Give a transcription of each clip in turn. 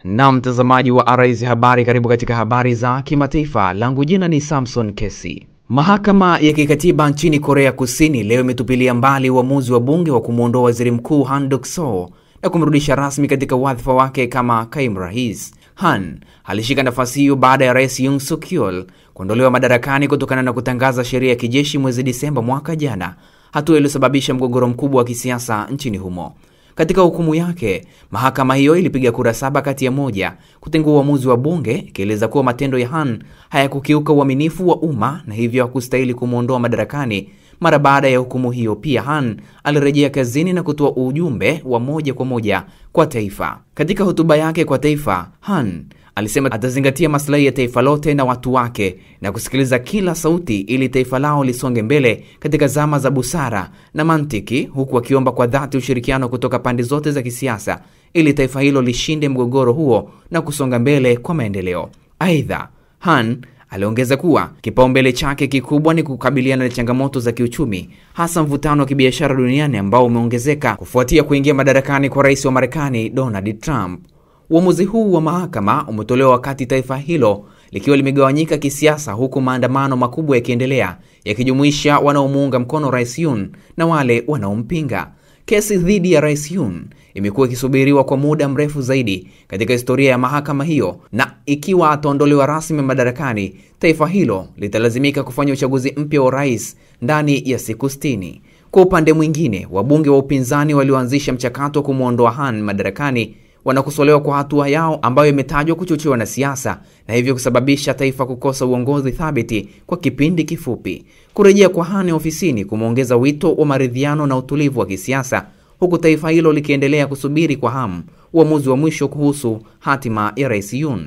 Na mtazamaji wa Arise Habari, karibu katika habari za kimataifa. Langu jina ni Samson Kesi. Mahakama ya kikatiba nchini Korea Kusini leo imetupilia mbali uamuzi wa bunge wa kumuondoa Waziri Mkuu Han Duck-soo na kumrudisha rasmi katika wadhifa wake kama kaimu rais. Han alishika nafasi hiyo baada ya Rais Yoon Suk Yeol kuondolewa madarakani kutokana na kutangaza sheria ya kijeshi mwezi Disemba mwaka jana, hatua iliyosababisha mgogoro mkubwa wa kisiasa nchini humo. Katika hukumu yake, mahakama hiyo ilipiga kura 7 kati ya 1 kutengua uamuzi wa bunge, ikieleza kuwa matendo ya Han hayakukiuka uaminifu wa umma na hivyo hakustahili kumuondoa madarakani. Mara baada ya hukumu hiyo pia Han alirejea kazini na kutoa ujumbe wa moja kwa moja kwa taifa. Katika hotuba yake kwa taifa, Han alisema atazingatia maslahi ya taifa lote na watu wake na kusikiliza kila sauti ili taifa lao lisonge mbele katika zama za busara na mantiki, huku akiomba kwa dhati ushirikiano kutoka pande zote za kisiasa ili taifa hilo lishinde mgogoro huo na kusonga mbele kwa maendeleo. Aidha, Han aliongeza kuwa kipaumbele chake kikubwa ni kukabiliana na changamoto za kiuchumi, hasa mvutano wa kibiashara duniani ambao umeongezeka kufuatia kuingia madarakani kwa rais wa Marekani Donald Trump. Uamuzi huu wa mahakama umetolewa wakati taifa hilo likiwa limegawanyika kisiasa, huku maandamano makubwa yakiendelea yakijumuisha wanaomuunga mkono Rais Yoon na wale wanaompinga. Kesi dhidi ya Rais Yoon imekuwa ikisubiriwa kwa muda mrefu zaidi katika historia ya mahakama hiyo, na ikiwa ataondolewa rasmi madarakani, taifa hilo litalazimika kufanya uchaguzi mpya wa rais ndani ya siku 60. Kwa upande mwingine, wabunge wa upinzani walioanzisha mchakato wa kumuondoa Han madarakani wanakosolewa kwa hatua yao ambayo imetajwa kuchochewa na siasa na hivyo kusababisha taifa kukosa uongozi thabiti kwa kipindi kifupi. Kurejea kwa Han ofisini kumeongeza wito wa maridhiano na utulivu wa kisiasa, huku taifa hilo likiendelea kusubiri kwa hamu uamuzi wa mwisho kuhusu hatima ya Rais Yoon.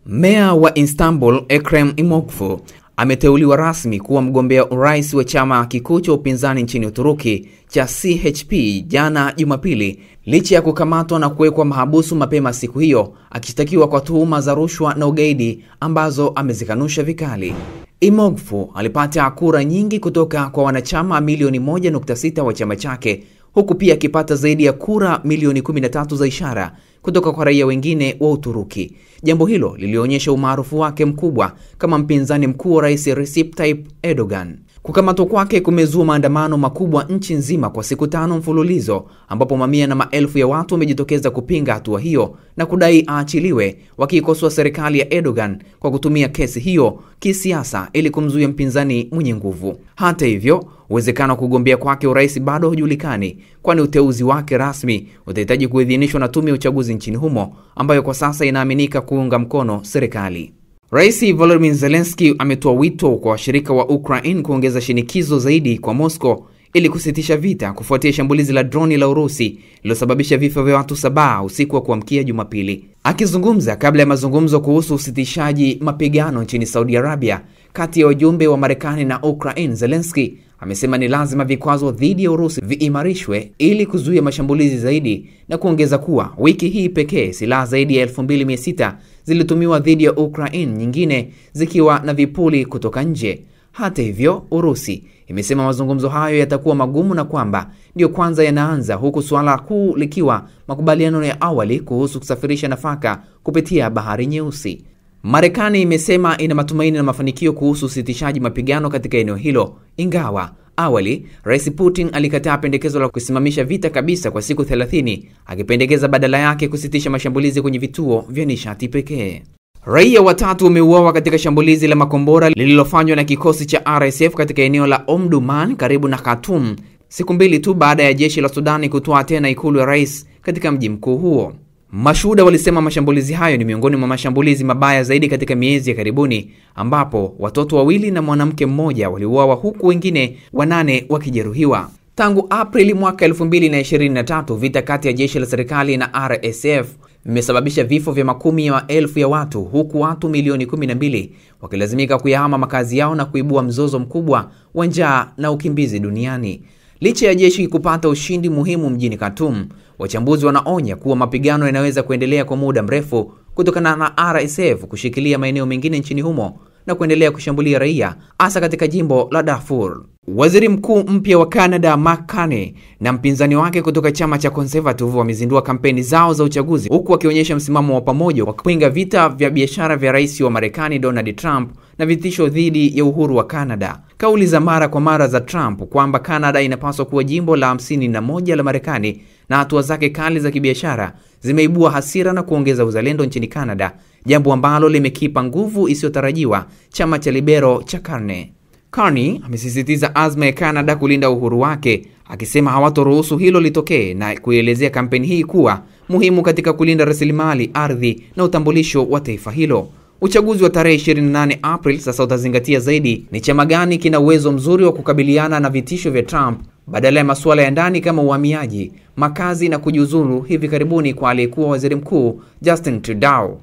Meya wa Istanbul Ekrem İmamoğlu ameteuliwa rasmi kuwa mgombea urais wa chama kikuu cha upinzani nchini Uturuki cha CHP jana Jumapili, licha ya kukamatwa na kuwekwa mahabusu mapema siku hiyo akishtakiwa kwa tuhuma za rushwa na ugaidi ambazo amezikanusha vikali. İmamoğlu alipata kura nyingi kutoka kwa wanachama milioni 1.6 wa chama chake, huku pia akipata zaidi ya kura milioni 13 za ishara kutoka kwa raia wengine wa Uturuki. Jambo hilo lilionyesha umaarufu wake mkubwa kama mpinzani mkuu wa Rais Recep Tayyip Erdogan. Kukamatwa kwake kumezua maandamano makubwa nchi nzima kwa siku 5 mfululizo, ambapo mamia na maelfu ya watu wamejitokeza kupinga hatua hiyo na kudai aachiliwe, wakiikosoa serikali ya Erdogan kwa kutumia kesi hiyo kisiasa ili kumzuia mpinzani mwenye nguvu. Hata hivyo, uwezekano wa kugombea kwake urais bado hujulikani, kwani uteuzi wake rasmi utahitaji kuidhinishwa na tume ya uchaguzi nchini humo ambayo kwa sasa inaaminika kuunga mkono serikali. Rais Volodymyr Zelensky ametoa wito kwa washirika wa Ukraine kuongeza shinikizo zaidi kwa Moscow ili kusitisha vita kufuatia shambulizi la droni la Urusi lililosababisha vifo vya watu 7 usiku wa kuamkia Jumapili. Akizungumza kabla ya mazungumzo kuhusu usitishaji mapigano nchini Saudi Arabia kati ya wajumbe wa Marekani na Ukraine, Zelensky amesema ni lazima vikwazo dhidi ya Urusi viimarishwe ili kuzuia mashambulizi zaidi, na kuongeza kuwa wiki hii pekee silaha zaidi ya 2600 zilitumiwa dhidi ya Ukraine, nyingine zikiwa na vipuli kutoka nje. Hata hivyo, Urusi imesema mazungumzo hayo yatakuwa magumu na kwamba ndio kwanza yanaanza, huku suala kuu likiwa makubaliano ya awali kuhusu kusafirisha nafaka kupitia Bahari Nyeusi. Marekani imesema ina matumaini na mafanikio kuhusu usitishaji mapigano katika eneo hilo, ingawa awali Rais Putin alikataa pendekezo la kusimamisha vita kabisa kwa siku 30, akipendekeza badala yake kusitisha mashambulizi kwenye vituo vya nishati pekee. Raia watatu wameuawa katika shambulizi la makombora lililofanywa na kikosi cha RSF katika eneo la Omdurman karibu na Khartoum, siku 2 tu baada ya jeshi la Sudani kutoa tena ikulu ya rais katika mji mkuu huo. Mashuhuda walisema mashambulizi hayo ni miongoni mwa mashambulizi mabaya zaidi katika miezi ya karibuni, ambapo watoto 2 na mwanamke mmoja waliuawa huku wengine 8 wakijeruhiwa. Tangu Aprili mwaka 2023, vita kati ya jeshi la serikali na RSF vimesababisha vifo vya makumi ya elfu ya watu, huku watu milioni 12 wakilazimika kuyahama makazi yao na kuibua mzozo mkubwa wa njaa na ukimbizi duniani. Licha ya jeshi kupata ushindi muhimu mjini Khartoum, wachambuzi wanaonya kuwa mapigano yanaweza kuendelea kwa muda mrefu kutokana na RSF kushikilia maeneo mengine nchini humo na kuendelea kushambulia raia hasa katika jimbo la Darfur. Waziri Mkuu mpya wa Canada Mark Carney na mpinzani wake kutoka chama cha Conservative wamezindua kampeni zao za uchaguzi huku wakionyesha msimamo wa pamoja wa kupinga vita vya biashara vya rais wa Marekani Donald Trump na vitisho dhidi ya uhuru wa Canada. Kauli za mara kwa mara za Trump kwamba Canada inapaswa kuwa jimbo la 51 la Marekani na hatua zake kali za kibiashara zimeibua hasira na kuongeza uzalendo nchini Canada, jambo ambalo limekipa nguvu isiyotarajiwa chama cha Liberal cha Carney. Carney amesisitiza azma ya Canada kulinda uhuru wake, akisema hawatoruhusu hilo litokee na kuelezea kampeni hii kuwa muhimu katika kulinda rasilimali, ardhi na utambulisho wa taifa hilo. Uchaguzi wa tarehe 28 April sasa utazingatia zaidi ni chama gani kina uwezo mzuri wa kukabiliana na vitisho vya Trump badala ya masuala ya ndani kama uhamiaji, makazi na kujiuzulu hivi karibuni kwa aliyekuwa waziri mkuu Justin Trudeau.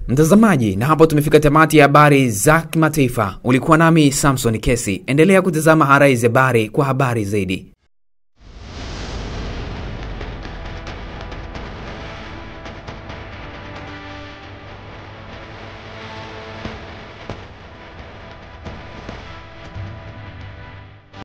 Mtazamaji, na hapo tumefika tamati ya habari za kimataifa. Ulikuwa nami Samson Kesi. Endelea kutazama Arise Habari kwa habari zaidi.